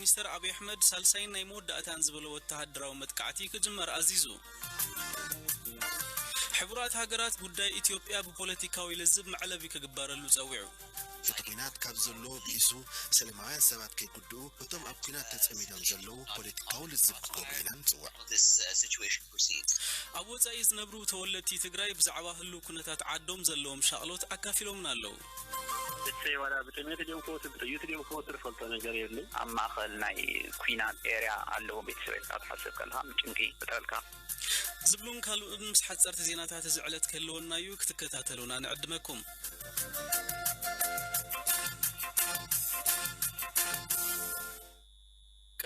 ሚኒስተር ኣብይ ኣሕመድ ሳልሳይን ናይ መወዳእታን ዝበሎ ወተሃደራዊ መጥቃዕቲ ክጅመር ኣዚዙ። ሕቡራት ሃገራት ጉዳይ ኢትዮጵያ ብፖለቲካዊ ልዝብ መዕለቢ ክግበረሉ ጸዊዑ። እቲ ኲናት ካብ ዘሎ ብኢሱ ሰላማውያን ሰባት ከይጉድኡ እቶም ኣብ ኲናት ተጸሚዶም ዘለዉ ፖለቲካዊ ልዝብ ክገብሩ ኢና ንጽውዕ። ኣብ ወጻኢ ዝነብሩ ተወለድቲ ትግራይ ብዛዕባ ህሉው ኩነታት ዓዶም ዘለዎም ሻቕሎት ኣካፊሎምና ኣለዉ። እሰይ ዋላ ብጥሜት ድዮም ክሞቱ ብጥይት ድዮም ክሞቱ ዝፈልጦ ነገር የብለይ። ኣብ ማእኸል ናይ ኲናት ኤርያ ኣለዎ ቤተሰበይ ክትሓስብ ከለኻ ጭንቂ ይፈጥረልካ። ዝብሉን ካልኡን ምስ ሓፀርቲ ዜናታት እዚ ዕለት ክህልወና እዩ፣ ክትከታተሉና ንዕድመኩም።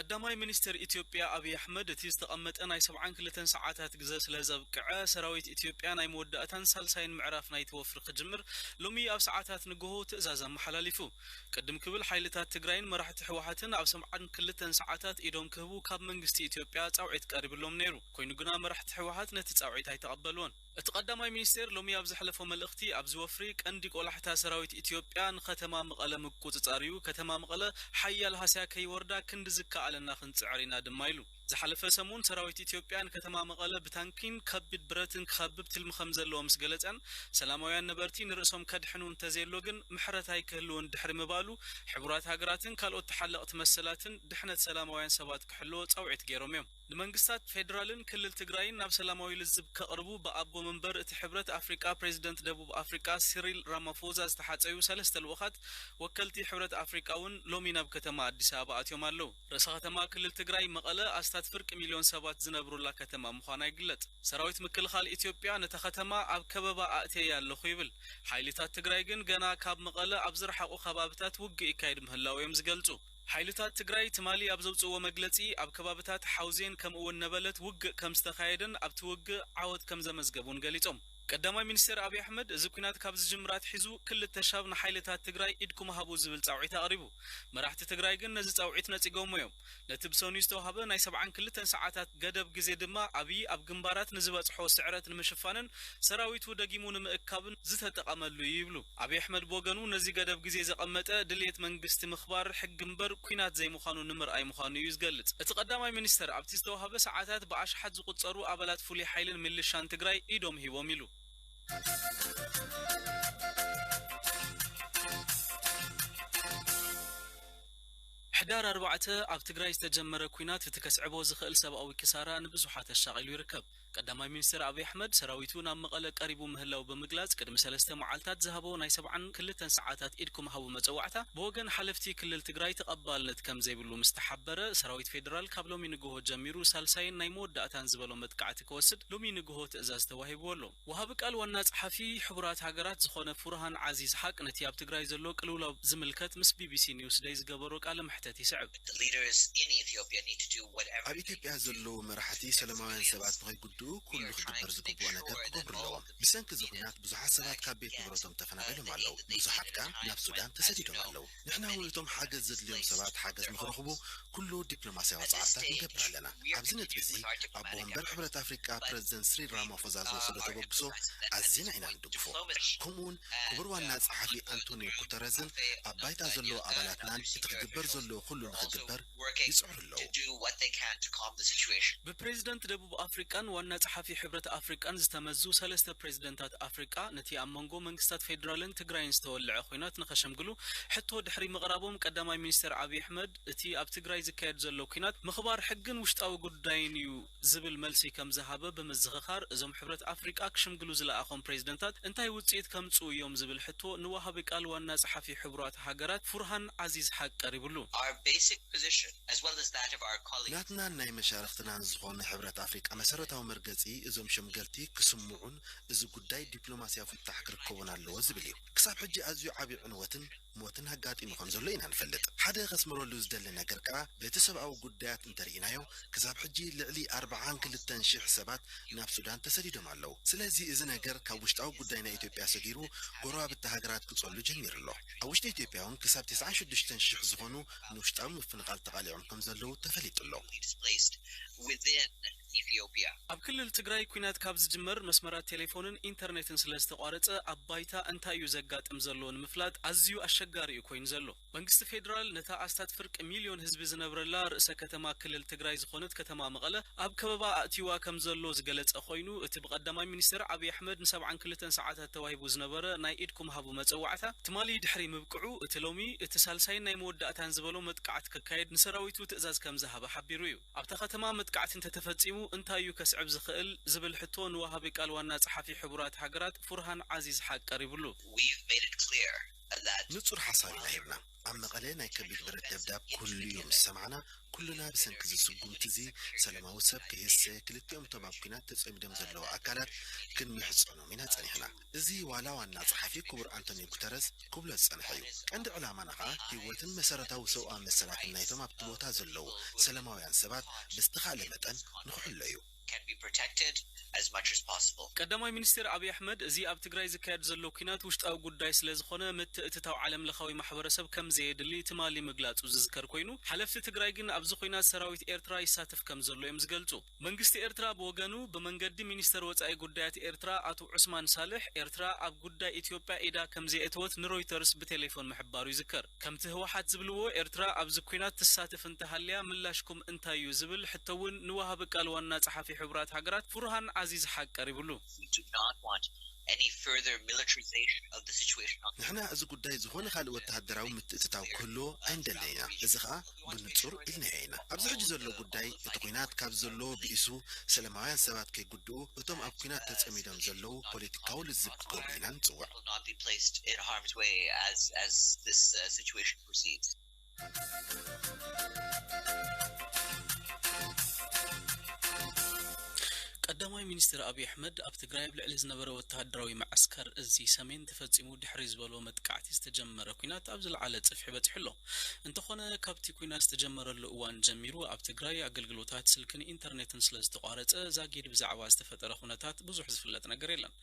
ቀዳማይ ሚኒስትር ኢትዮጵያ ኣብይ ኣሕመድ እቲ ዝተቐመጠ ናይ ሰብዓን ክልተን ሰዓታት ግዘ ስለ ዘብቅዐ ሰራዊት ኢትዮጵያ ናይ መወዳእታን ሳልሳይን ምዕራፍ ናይቲ ወፍሪ ክጅምር ሎሚ ኣብ ሰዓታት ንግሆ ትእዛዝ ኣመሓላሊፉ። ቅድም ክብል ሓይልታት ትግራይን መራሕቲ ህወሓትን ኣብ ሰብዓን ክልተን ሰዓታት ኢዶም ክህቡ ካብ መንግስቲ ኢትዮጵያ ፃውዒት ቀሪብሎም ነይሩ። ኮይኑ ግና መራሕቲ ህወሓት ነቲ ፃውዒት ኣይተቐበልዎን። እቲ ቀዳማይ ሚኒስቴር ሎሚ ኣብ ዘሕለፎ መልእኽቲ ኣብዚ ወፍሪ ቀንዲ ቆላሕታ ሰራዊት ኢትዮጵያ ንከተማ መቐለ ምቁፅፃር እዩ። ከተማ መቐለ ሓያል ሃስያ ከይወርዳ ክንዲ ዝከኣለና ክንፅዕር ኢና ድማ ኢሉ። ዝሓለፈ ሰሙን ሰራዊት ኢትዮጵያ ንከተማ መቐለ ብታንኪን ከቢድ ብረትን ክኸብብ ትልሚ ከም ዘለዎ ምስ ገለፀን ሰላማውያን ነበርቲ ንርእሶም ከድሕኑ እንተዘየሎ ግን ምሕረት ኣይክህልውን ድሕሪ ምባሉ ሕቡራት ሃገራትን ካልኦት ተሓለቕቲ መሰላትን ድሕነት ሰላማውያን ሰባት ክሕልዎ ፃውዒት ገይሮም እዮም። ንመንግስታት ፌዴራልን ክልል ትግራይን ናብ ሰላማዊ ልዝብ ከቕርቡ ብኣቦ መንበር እቲ ሕብረት ኣፍሪቃ ፕሬዚደንት ደቡብ ኣፍሪቃ ሲሪል ራማፎዛ ዝተሓፀዩ ሰለስተ ልኡኻት ወከልቲ ሕብረት ኣፍሪቃ እውን ሎሚ ናብ ከተማ ኣዲስ ኣበባ ኣትዮም ኣለዉ። ርእሰ ከተማ ክልል ትግራይ መቐለ ኣስታት ፍርቂ ሚልዮን ሰባት ዝነብሩላ ከተማ ምዃና ይግለጽ። ሰራዊት ምክልኻል ኢትዮጵያ ነታ ከተማ ኣብ ከበባ ኣእትየያ ኣለኹ ይብል። ሓይልታት ትግራይ ግን ገና ካብ መቐለ ኣብ ዝረሓቑ ከባብታት ውግእ ይካየድ ምህላው እዮም ዝገልጹ። ሓይልታት ትግራይ ትማሊ ኣብ ዘውፅእዎ መግለፂ ኣብ ከባብታት ሓውዜን ከምኡ እውን ነበለት ውግእ ከም ዝተኻየደን ኣብቲ ውግእ ዓወት ከም ዘመዝገቡን ገሊፆም። ቀዳማይ ሚኒስትር ኣብይ ኣሕመድ እዚ ኲናት ካብ ዝጅምር ኣትሒዙ ክልተ ሻብ ንሓይልታት ትግራይ ኢድኩም ሃቡ ዝብል ፃውዒት ኣቕሪቡ። መራሕቲ ትግራይ ግን ነዚ ፃውዒት ነፂጎሞ እዮም። ነቲ ብሰኑይ ዝተዋህበ ናይ ሰብዓን ክልተን ሰዓታት ገደብ ግዜ ድማ ኣብይ ኣብ ግንባራት ንዝበፅሖ ስዕረት ንምሽፋንን ሰራዊቱ ደጊሙ ንምእካብን ዝተጠቐመሉ እዩ ይብሉ። ኣብይ ኣሕመድ ብወገኑ ነዚ ገደብ ግዜ ዘቐመጠ ድልየት መንግስቲ ምኽባር ሕጊ እምበር ኲናት ዘይምዃኑ ንምርኣይ ምዃኑ እዩ ዝገልጽ። እቲ ቀዳማይ ሚኒስተር ኣብቲ ዝተዋህበ ሰዓታት ብኣሽሓት ዝቑጸሩ ኣባላት ፍሉይ ሓይልን ሚሊሻን ትግራይ ኢዶም ሂቦም ኢሉ። ሕዳር ኣርባዕተ ኣብ ትግራይ ዝተጀመረ ኲናት እቲ ከስዕቦ ዝኽእል ሰብኣዊ ክሳራ ንብዙሓት ኣሻቒሉ ይርከብ። ቀዳማይ ሚኒስትር ኣብይ ኣሕመድ ሰራዊቱ ናብ መቐለ ቀሪቡ ምህላው ብምግላጽ ቅድሚ ሰለስተ መዓልታት ዝሃቦ ናይ ሰብዓን ክልተን ሰዓታት ኢድኩም ሃቡ መጸዋዕታ ብወገን ሓለፍቲ ክልል ትግራይ ተቐባልነት ከም ዘይብሉ ምስ ተሓበረ ሰራዊት ፌዴራል ካብ ሎሚ ንግሆ ጀሚሩ ሳልሳይን ናይ መወዳእታን ዝበሎ መጥቃዕቲ ክወስድ ሎሚ ንግሆ ትእዛዝ ተዋሂብዎ ኣሎ። ወሃቢ ቃል ዋና ጸሓፊ ሕቡራት ሃገራት ዝኾነ ፉርሃን ዓዚዝ ሓቅ ነቲ ኣብ ትግራይ ዘሎ ቅልውላው ዝምልከት ምስ ቢቢሲ ኒውስ ደይ ዝገበሮ ቃለ መሕተት ይስዕብ። ኣብ ኢትዮጵያ ዘለዉ መራሕቲ ሰላማውያን ሰባት ንኸይጉድኡ ኩሉ ክግበር ዝግብኦ ነገር ክገብሩ ኣለዎም። ብሰንኪ እዚ ኲናት ብዙሓት ሰባት ካብ ቤት ንብረቶም ተፈናቒሎም ኣለዉ። ብዙሓት ከኣ ናብ ሱዳን ተሰዲዶም ኣለዉ። ንሕና እውን እቶም ሓገዝ ዘድልዮም ሰባት ሓገዝ ንኽረኽቡ ኩሉ ዲፕሎማስያዊ ጻዕርታት ንገብር ኣለና። ኣብዚ ነጥቢ እዚ ኣቦ ወንበር ሕብረት ኣፍሪቃ ፕረዚደንት ስሪል ራማፎዛ ዝወሰዶ ተበግሶ ኣዚና ኢና ንድግፎ። ከምኡውን ክቡር ዋና ጸሓፊ ኣንቶኒዮ ጉተረዝን ኣብ ባይታ ዘለዉ ኣባላትናን እቲ ክግበር ዘለዎ ኩሉ ንኽግበር ይጽዕሩ ኣለዉ። ብፕሬዚደንት ደቡብ ኣፍሪቃን ዋና ጸሓፊ ሕብረት ኣፍሪቃን ዝተመዙ ሰለስተ ፕሬዚደንታት ኣፍሪቃ ነቲ ኣብ መንጎ መንግስታት ፌዴራልን ትግራይን ዝተወልዐ ኲናት ንኸሸምግሉ ሕቶ ድሕሪ ምቕራቦም ቀዳማይ ሚኒስትር ኣብይ ኣሕመድ እቲ ኣብ ትግራይ ዝካየድ ዘሎ ኲናት ምኽባር ሕግን ውሽጣዊ ጉዳይን እዩ ዝብል መልሲ ከም ዝሃበ ብምዝኽኻር እዞም ሕብረት ኣፍሪቃ ክሽምግሉ ዝለኣኾም ፕሬዚደንታት እንታይ ውፅኢት ከምፅኡ እዮም ዝብል ሕቶ ንወሃቢ ቃል ዋና ጸሓፊ ሕቡራት ሃገራት ፉርሃን ዓዚዝ ሓቅ ቀሪብሉ። Our basic position, as well as that of our colleagues. ናትናን ናይ መሻርኽትናን ዝኾነ ሕብረት ኣፍሪቃ መሰረታዊ መርገጺ እዞም ሸምገልቲ ክስምዑን እዚ ጉዳይ ዲፕሎማስያዊ ፍታሕ ክርከቦን ኣለዎ ዝብል እዩ። ክሳብ ሕጂ ኣዝዩ ዓቢ ዕንወትን ሞትን ኣጋጢሙ ከም ዘሎ ኢና ንፈልጥ። ሓደ ከስምረሉ ዝደሊ ነገር ከኣ በቲ ሰብኣዊ ጉዳያት እንተርኢናዮ ክሳብ ሕጂ ልዕሊ ኣርብዓን ክልተን ሽሕ ሰባት ናብ ሱዳን ተሰዲዶም ኣለዉ። ስለዚ እዚ ነገር ካብ ውሽጣዊ ጉዳይ ናይ ኢትዮጵያ ሰጊሩ ጎረባብቲ ሃገራት ክጸሉ ጀሚሩ ኣሎ። ኣብ ውሽጢ ኢትዮጵያ እውን ክሳብ ተስዓን ሽዱሽተን ሽሕ ዝኾኑ ንውሽጣዊ ምፍንቓል ተቓሊዖም ከም ዘለዉ ተፈሊጡ ኣሎ። Displaced within Ethiopia. ኣብ ክልል ትግራይ ኲናት ካብ ዝጅመር መስመራት ቴሌፎንን ኢንተርኔትን ስለ ዝተቋረጸ ኣብ ባይታ እንታይ እዩ ዘጋጥም ዘሎ ንምፍላጥ ኣዝዩ ኣሸጋሪ እዩ ኮይኑ ዘሎ። መንግስቲ ፌዴራል ነታ ኣስታት ፍርቂ ሚልዮን ህዝቢ ዝነብረላ ርእሰ ከተማ ክልል ትግራይ ዝኾነት ከተማ መቐለ ኣብ ከበባ ኣእትይዋ ከም ዘሎ ዝገለጸ ኮይኑ፣ እቲ ብቐዳማይ ሚኒስትር ኣብይ ኣሕመድ ንሰብዓን ክልተን ሰዓታት ተዋሂቡ ዝነበረ ናይ ኢድኩም ሃቡ መጸዋዕታ ትማሊ ድሕሪ ምብቅዑ፣ እቲ ሎሚ እቲ ሳልሳይን ናይ መወዳእታን ዝበሎ መጥቃዕቲ ክካየድ ንሰራዊቱ ትእዛዝ ከም ዝሃበ ሓቢሩ እዩ። ኣብታ ከተማ መጥቃዕቲ እንተተፈጺሙ እንታይ እዩ ከስዕብ ዝኽእል ዝብል ሕቶ ንወሃቢ ቃል ዋና ጸሓፊ ሕቡራት ሃገራት ፉርሃን ዓዚዝ ሓቅ ቀሪብሉ። We've made it clear that ንጹር ሓሳብ ኢና ሂብና። ኣብ መቐለ ናይ ከቢድ ብረት ደብዳብ ክህሉ እዩ ምስ ሰማዕና፣ ኩልና ብሰንኪ እዚ ስጉምቲ እዚ ሰላማዊ ሰብ ከየሰ ክልቲኦም እቶም ኣብ ኲናት ተጸሚዶም ዘለዉ ኣካላት ክንምሕጸኖም ኢና ጸኒሕና። እዚ ዋላ ዋና ጸሓፊ ክቡር ኣንቶኒዮ ጉተረስ ክብሎ ዝጸንሐ እዩ። ቀንዲ ዕላማና ኸኣ ህይወትን መሰረታዊ ሰብኣዊ መሰላትን ናይቶም ኣብቲ ቦታ ዘለዉ ሰላማውያን ሰባት ብዝተኻእለ መጠን ንኽሕሎ እዩ። Can be protected as much as possible. ቀዳማይ ሚኒስትር ኣብይ ኣሕመድ እዚ ኣብ ትግራይ ዝካየድ ዘሎ ኲናት ውሽጣዊ ጉዳይ ስለ ዝኾነ ምትእትታው ዓለም ለኻዊ ማሕበረሰብ ከም ዘየድሊ ትማሊ ምግላጹ ዝዝከር ኮይኑ፣ ሓለፍቲ ትግራይ ግን ኣብዚ ኲናት ሰራዊት ኤርትራ ይሳተፍ ከም ዘሎ እዮም ዝገልጹ። መንግስቲ ኤርትራ ብወገኑ ብመንገዲ ሚኒስተር ወጻኢ ጉዳያት ኤርትራ ኣቶ ዑስማን ሳልሕ ኤርትራ ኣብ ጉዳይ ኢትዮጵያ ኢዳ ከም ዘየእተወት ንሮይተርስ ብቴሌፎን ምሕባሩ ይዝከር። ከምቲ ህወሓት ዝብልዎ ኤርትራ ኣብዚ ኲናት ትሳተፍ እንተሃልያ ምላሽኩም እንታይ እዩ ዝብል ሕቶ እውን ንወሃቢ ቃል ዋና ጸሓፊ ሕቡራት ሃገራት ፉርሃን ዓዚዝ ሓቅ ቀሪብሉ። We do not want any further militarization of the situation on ንሕና እዚ ጉዳይ ዝኾነ ካልእ ወተሃደራዊ ምትእትታው ክህልዎ ኣይንደልን ኢና። እዚ ኸኣ ብንጹር ኢልናዮ ኢና። ኣብዚ ሕጂ ዘሎ ጉዳይ እቲ ኲናት ካብ ዘለዎ ብኢሱ ሰላማውያን ሰባት ከይጉድኡ እቶም ኣብ ኲናት ተጸሚዶም ዘለዉ ፖለቲካዊ ልዝብ ክገብሩ ኢና ንጽውዕ። Will not be placed in harm's way as, as this, uh, situation proceeds. ቀዳማይ ሚኒስትር ኣብይ ኣሕመድ ኣብ ትግራይ ኣብ ልዕሊ ዝነበረ ወተሃደራዊ መዓስከር እዚ ሰሜን ተፈጺሙ ድሕሪ ዝበሎ መጥቃዕቲ ዝተጀመረ ኲናት ኣብ ዝለዓለ ጽፍሒ በጺሑ ኣሎ። እንተኾነ ካብቲ ኲናት ዝተጀመረሉ እዋን ጀሚሩ ኣብ ትግራይ ኣገልግሎታት ስልክን ኢንተርኔትን ስለ ዝተቋረጸ ዛጊድ ብዛዕባ ዝተፈጠረ ኩነታት ብዙሕ ዝፍለጥ ነገር የለን።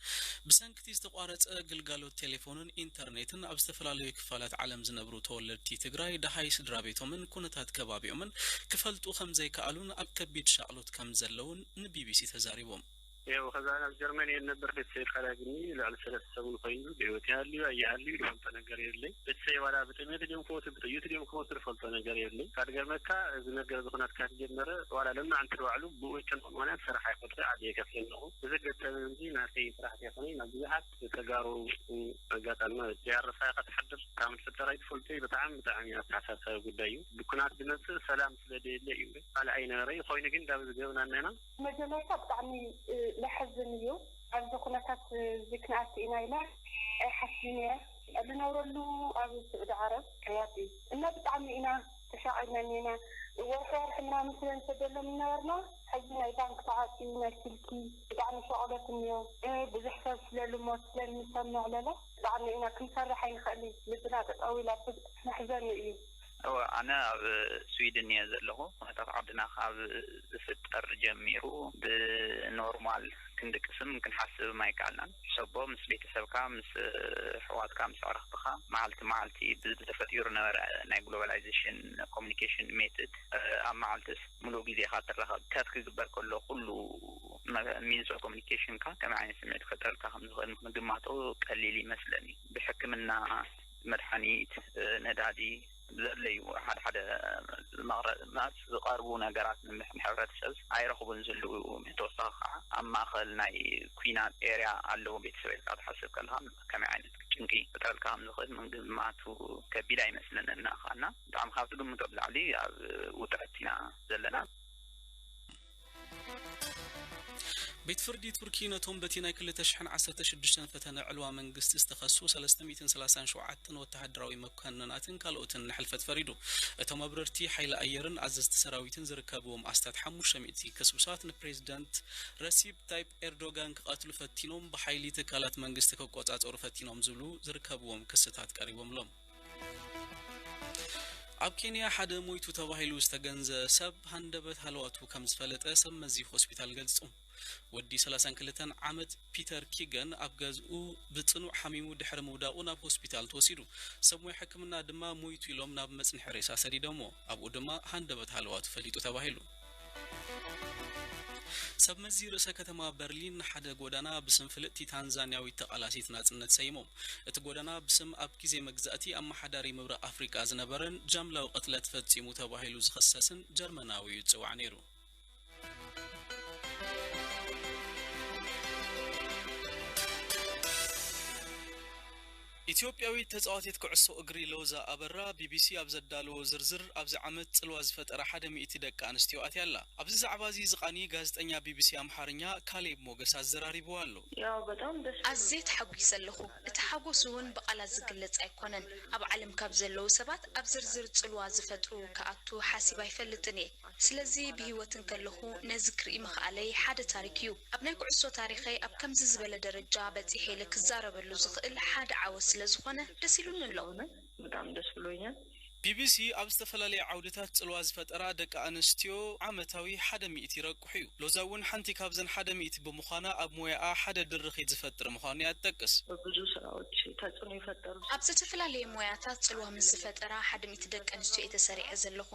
ብሰንኪ እቲ ዝተቋረጸ ግልጋሎት ቴሌፎንን ኢንተርኔትን ኣብ ዝተፈላለዩ ክፋላት ዓለም ዝነብሩ ተወለድቲ ትግራይ ደሃይ ስድራ ቤቶምን ኩነታት ከባቢኦምን ክፈልጡ ከም ዘይከኣሉን ኣብ ከቢድ ሻቕሎት ከም ዘለውን ንቢቢሲ ተዛሪቦም። ያው ከዛ ናብ ጀርመን እየ ዝነብር። ቤተሰብ ካልኣግኒ ልዕሊ ሰለስተ ሰሙን ኮይኑ ብህይወት ይሃልዩ ኣይሃልዩ ዝፈልጦ ነገር የለይ። ቤተሰብ ዋላ ብጥሜት ድዮም ክሞቱ ብጥይት ድዮም ክሞቱ ዝፈልጦ ነገር የለይ። ካብ ገርመካ እዚ ነገር እዚ ኩናት ካብ ጀመረ ዋላ ለማዕንቲ ባዕሉ ብኡ ጨንቆ ምኽንያት ስራሕ ኣይኮንኩ ዓዲ የከፍለ ኣለኹ። ብዘጋጠመ እንጂ ናተይ ስራሕ ዘይኮነ ናብ ብዙሓት ተጋሩ ኣጋጣሚ ማለት ዲያርፋ ኢኻ ትሓድር ካብ ምትፍጠር ኣይትፈልጦ እዩ። ብጣዕሚ ብጣዕሚ ኣተሓሳሳቢ ጉዳይ እዩ። ብኩናት ዝመፅእ ሰላም ስለ ደየለ እዩ። ካልእ ኣይነበረ ኮይኑ ግን እንዳብ ዝገብና ኣለና። መጀመርታ ብጣዕሚ ለሐዝን እዩ። ኣብዚ ኩነታት እዚ ክንኣቱ ኢና ኢለ ኣይሓስብን እየ። ልነብረሉ ኣብ ስዑዲ ዓረብ ሪያድ እዩ እና ብጣዕሚ ኢና ተሻቒልና እኒና። ወርሒ ወርሒ ምናምን ስለ ንሰደሎም ነበርና። ሕዚ ናይ ባንክ ተዓፅዩ ናይ ስልኪ ብጣዕሚ ሸቕሎት እኒኦ። ብዙሕ ሰብ ስለ ልሞት ስለ ንሰምዕ ለለ ብጣዕሚ ኢና ክንሰርሕ ኣይንኽእል እዩ። ልብና ጠጠው ኢላ ብ- መሕዘኒ እዩ። እወ፣ ኣነ ኣብ ስዊድን እየ ዘለኹ። ኩነታት ዓድና ካብ ዝፍጠር ጀሚሩ ብኖርማል ክንድቅስም ክንሓስብም ኣይከኣልናን። ሕሰቦ ምስ ቤተሰብካ፣ ምስ ኣሕዋትካ፣ ምስ ኣዕርኽትኻ መዓልቲ መዓልቲ ብዝተፈጢሩ ነበረ ናይ ግሎባላይዜሽን ኮሚኒኬሽን ሜትድ ኣብ መዓልትስ ሙሉእ ግዜኻ ትራኸብ። ከት ክግበር ከሎ ኩሉ ሚንስ ኦፍ ኮሚኒኬሽንካ ከመይ ዓይነት ስምዒት ክፈጥረልካ ከም ዝኽእል ምግማቶ ቀሊል ይመስለኒ። ብሕክምና፣ መድሓኒት፣ ነዳዲ ዘድለዩ ሓደ ሓደ መቕረማት ዝቐርቡ ነገራት ንሕብረተሰብ ኣይረኽቡን ዝህልው። ተወሳኺ ከዓ ኣብ ማእኸል ናይ ኲናት ኤርያ ኣለዉ ቤተሰብ ኢልካ ትሓስብ ከለኻ ከመይ ዓይነት ጭንቂ ክፈጥረልካ ከም ዝኽእል ምግማቱ ከቢድ ኣይመስለንን። ንኣኻና ብጣዕሚ ካብ ትግምቶ ብላዕሊ ኣብ ውጥረት ኢና ዘለና። ቤት ፍርዲ ቱርኪ ነቶም በቲ ናይ ክልተ ሽሕን ዓሰርተ ሽዱሽተን ፈተነ ዕልዋ መንግስቲ ዝተኸሱ ሰለስተ ሚእትን ሰላሳን ሸውዓተን ወተሃደራዊ መኮንናትን ካልኦትን ንሕልፈት ፈሪዱ። እቶም ኣብረርቲ ሓይሊ ኣየርን ኣዘዝቲ ሰራዊትን ዝርከብዎም ኣስታት ሓሙሽተ ሚእቲ ክሱሳት ንፕሬዚደንት ረሲፕ ታይፕ ኤርዶጋን ክቐትሉ ፈቲኖም፣ ብሓይሊ ትካላት መንግስቲ ክቆጻጸሩ ፈቲኖም ዝብሉ ዝርከብዎም ክስታት ቀሪቦምሎም። ኣብ ኬንያ ሓደ ሞይቱ ተባሂሉ ዝተገንዘ ሰብ ሃንደበት ሃለዋቱ ከም ዝፈለጠ ሰብ መዚ ሆስፒታል ገልጹ። ወዲ ሰላሳን ክልተን ዓመት ፒተር ኪገን ኣብ ገዝኡ ብጽኑዕ ሓሚሙ ድሕሪ ምውዳቑ ናብ ሆስፒታል ተወሲዱ። ሰብ ሞያ ሕክምና ድማ ሞይቱ ኢሎም ናብ መጽንሒ ሬሳ ሰዲዶሞ። ኣብኡ ድማ ሃንደበት ሃለዋቱ ፈሊጡ ተባሂሉ። ሰብ መዚ ርእሰ ከተማ በርሊን ንሓደ ጎዳና ብስም ፍልጥቲ ታንዛንያዊት ተቓላሲት ናጽነት ሰይሞም። እቲ ጎዳና ብስም ኣብ ግዜ መግዛእቲ ኣመሓዳሪ ምብራቕ ኣፍሪቃ ዝነበረን ጃምላዊ ቅትለት ፈጺሙ ተባሂሉ ዝኽሰስን ጀርመናዊ እዩ ዝጽዋዕ ነይሩ። ኢትዮጵያዊት ተጻዋቲት ኩዕሶ እግሪ ሎዛ ኣበራ፣ ቢቢሲ ኣብ ዘዳለዎ ዝርዝር፣ ኣብዚ ዓመት ጽልዋ ዝፈጠራ ሓደ ሚእቲ ደቂ ኣንስትዮ ኣትያ ኣላ። ኣብዚ ዛዕባ እዚ ዝቓኒ ጋዜጠኛ ቢቢሲ ኣምሓርኛ ካሌብ ሞገስ ኣዘራሪብዋ ኣሎ። ያው በጣም ደስ ኣዝየ ተሓጒሰ ኣለኹ። እቲ ሓጎስ እውን ብቓላት ዝግለጽ ኣይኮነን። ኣብ ዓለም ካብ ዘለዉ ሰባት ኣብ ዝርዝር ጽልዋ ዝፈጥሩ ክኣቱ ሓሲብ ኣይፈልጥን እየ። ስለዚ ብህይወት እንከለኹ ነዚ ክርኢ ምኽኣለይ ሓደ ታሪክ እዩ። ኣብ ናይ ኩዕሶ ታሪኸይ ኣብ ከምዚ ዝበለ ደረጃ በጺሐ ኢለ ክዛረበሉ ዝኽእል ሓደ ዓወት ስለ ዝኾነ ደስ ኢሉኒ ኣሎ። በጣም ደስ ብሎኛል። ቢቢሲ ኣብ ዝተፈላለየ ዓውድታት ጽልዋ ዝፈጠራ ደቂ ኣንስትዮ ዓመታዊ ሓደ ሚእቲ ይረቁሑ እዩ። ሎዛ እውን ሓንቲ ካብዘን ሓደ ሚእቲ ብምዃና ኣብ ሞያኣ ሓደ ድርኺት ዝፈጥር ምዃኑ እያ ትጠቅስ። በብዙ ስራዎች ተጽዕኖ የፈጠሩ ኣብ ዝተፈላለየ ሞያታት ጽልዋ ምስ ዝፈጠራ ሓደ ሚእቲ ደቂ ኣንስትዮ እየ ተሰሪዐ ዘለኹ።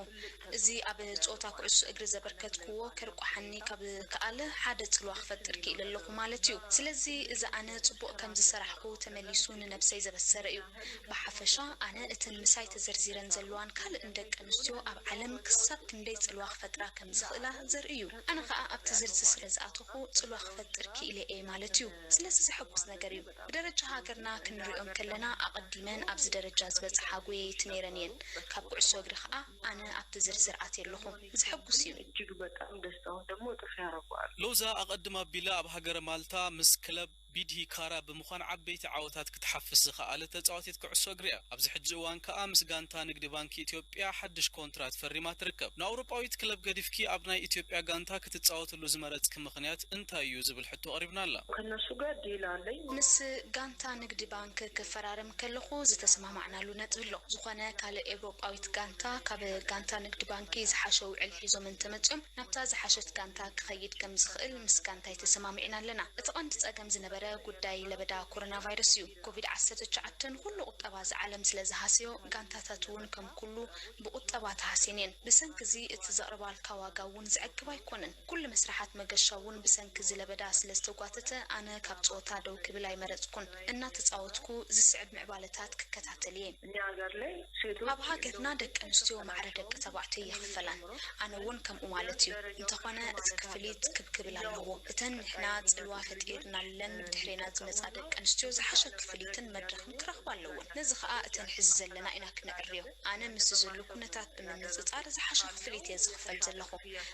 እዚ ኣብ ጾታ ኩዕሶ እግሪ ዘበርከትክዎ ከርቋሓኒ ካብ ከኣለ ሓደ ጽልዋ ክፈጥር ክኢለ ኣለኹ ማለት እዩ። ስለዚ እዚ ኣነ ጽቡቕ ከም ዝሰራሕኹ ተመሊሱ ንነብሰይ ዘበሰረ እዩ። ብሓፈሻ ኣነ እተን ምሳይ ተዘርዚረን ዘለዋን ካልእን ደቂ ኣንስትዮ ኣብ ዓለም ክሳብ ክንደይ ጽልዋ ክፈጥራ ከም ዝኽእላ ዘርኢ እዩ። ኣነ ከኣ ኣብቲ ዝርዝር ስለ ዝኣተኹ ጽልዋ ክፈጥር ክኢለ እየ ማለት እዩ። ስለዚ ዘሐጉስ ነገር እዩ። ብደረጃ ሃገርና ክንሪኦም ከለና ኣቐዲመን ኣብዚ ደረጃ ዝበጽሓ ጎየይቲ ነይረን እየን። ካብ ኩዕሶ እግሪ ከኣ ኣነ ኣብቲ ዝርዝር ኣትየ ኣለኹ። ዘሐጉስ እዩ። እጅግ በጣም ደስታውን ደግሞ እጥፍ ያደርገዋል። ሎዛ ኣቐድም ኣቢላ ኣብ ሃገረ ማልታ ምስ ክለብ ቢድሂ ካራ ብምዃን ዓበይቲ ዓወታት ክትሓፍስ ዝኸኣለት ተጻዋቲት ኩዕሶ እግሪ እያ። ኣብዚ ሕጂ እዋን ከኣ ምስ ጋንታ ንግዲ ባንኪ ኢትዮጵያ ሓድሽ ኮንትራት ፈሪማ ትርከብ። ንኣውሮጳዊት ክለብ ገዲፍኪ ኣብ ናይ ኢትዮጵያ ጋንታ ክትጻወትሉ ዝመረጽኪ ምኽንያት እንታይ እዩ ዝብል ሕቶ ኣቕሪብናላ። ከነሱ ጋር ዲል ኣለኝ። ምስ ጋንታ ንግዲ ባንክ ክፈራረም ከለኹ ዝተሰማማዕናሉ ነጥቢ ኣሎ። ዝኾነ ካልእ ኤውሮጳዊት ጋንታ ካብ ጋንታ ንግዲ ባንኪ ዝሓሸ ውዕል ሒዞም እንተመጺኦም ናብታ ዝሓሸት ጋንታ ክኸይድ ከም ዝኽእል ምስ ጋንታይ ተሰማሚዕና ኣለና። እቲ ቀንዲ ጸገም ዝነበረ ጉዳይ ለበዳ ኮሮና ቫይረስ እዩ። ኮቪድ ዓሰርተ ትሽዓተ ንኹሉ ቁጠባ እዚ ዓለም ስለ ዝሃሰዮ ጋንታታት እውን ከም ኩሉ ብቁጠባ ተሃስየን እየን። ብሰንኪ እዚ እቲ ዘቕርባልካ ዋጋ እውን ዘዕግብ ኣይኮነን። ኩሉ መስርሓት መገሻ እውን ብሰንኪ እዚ ለበዳ ስለ ዝተጓተተ ኣነ ካብ ጸወታ ደው ክብል ኣይመረጽኩን። እናተጻወትኩ ዝስዕብ ምዕባለታት ክከታተል እየ። እኛ ሀገር ላይ ሴቶች ኣብ ሃገርና ደቂ ኣንስትዮ ማዕረ ደቂ ተባዕትዮ ይኽፈላን ኣነ እውን ከምኡ ማለት እዩ። እንተኾነ እቲ ክፍሊት ክብ ክብል ኣለዎ። እተን ንሕና ጽልዋ ፈጢርናለን ብድሕሬና ዝመጻ ደቂ ኣንስትዮ ዝሓሸ ክፍሊትን መድረኽን ክረኽባ ኣለወን። ነዚ ኸኣ እተን ሕዚ ዘለና ኢና ክነዕርዮ። ኣነ ምስ ዘሎ ኩነታት ብምንጽጻር ዝሓሸ ክፍሊት እየ ዝኽፈል ዘለኹ።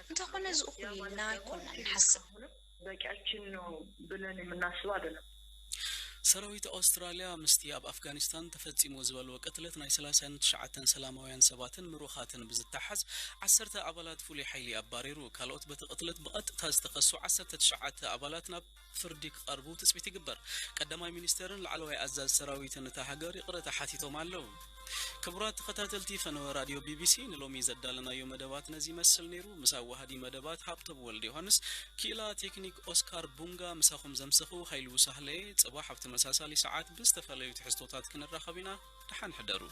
እንተኾነ እዚ እኹል ኢልና ኣይኮንና ንሓስብ። በቂያችን ነው ብለን የምናስብ አይደለም። ሰራዊት ኣውስትራልያ ምስቲ ኣብ ኣፍጋኒስታን ተፈጺሙ ዝበልዎ ቅትለት ናይ ሰላሳን ትሽዓተን ሰላማውያን ሰባትን ምሩኻትን ብዝተሓዝ ዓሰርተ ኣባላት ፍሉይ ሓይሊ ኣባሪሩ። ካልኦት በቲ ቅትለት ብቐጥታ ዝተኸሱ ዓሰርተ ትሽዓተ ኣባላት ናብ ፍርዲ ክቐርቡ ትጽቢት ይግበር። ቀዳማይ ሚኒስተርን ላዕለዋይ ኣዛዝ ሰራዊትን እታ ሃገር ይቕረታ ሓቲቶም ኣለዉ። ክቡራት ተኸታተልቲ ፈነወ ራድዮ ቢቢሲ፣ ንሎሚ ዘዳለናዮ መደባት ነዚ ይመስል ነይሩ። ምስ ኣዋሃዲ መደባት ሃብቶም ወልደ ዮሃንስ፣ ክኢላ ቴክኒክ ኦስካር ቡንጋ፣ ምሳኹም ዘምሰኹ ሃይሉ ሳህለየ። ጽባሕ ኣብ ተመሳሳሊ ሰዓት ብዝተፈላለዩ ትሕዝቶታት ክንራኸብ ኢና። ደሓን ሕደሩ።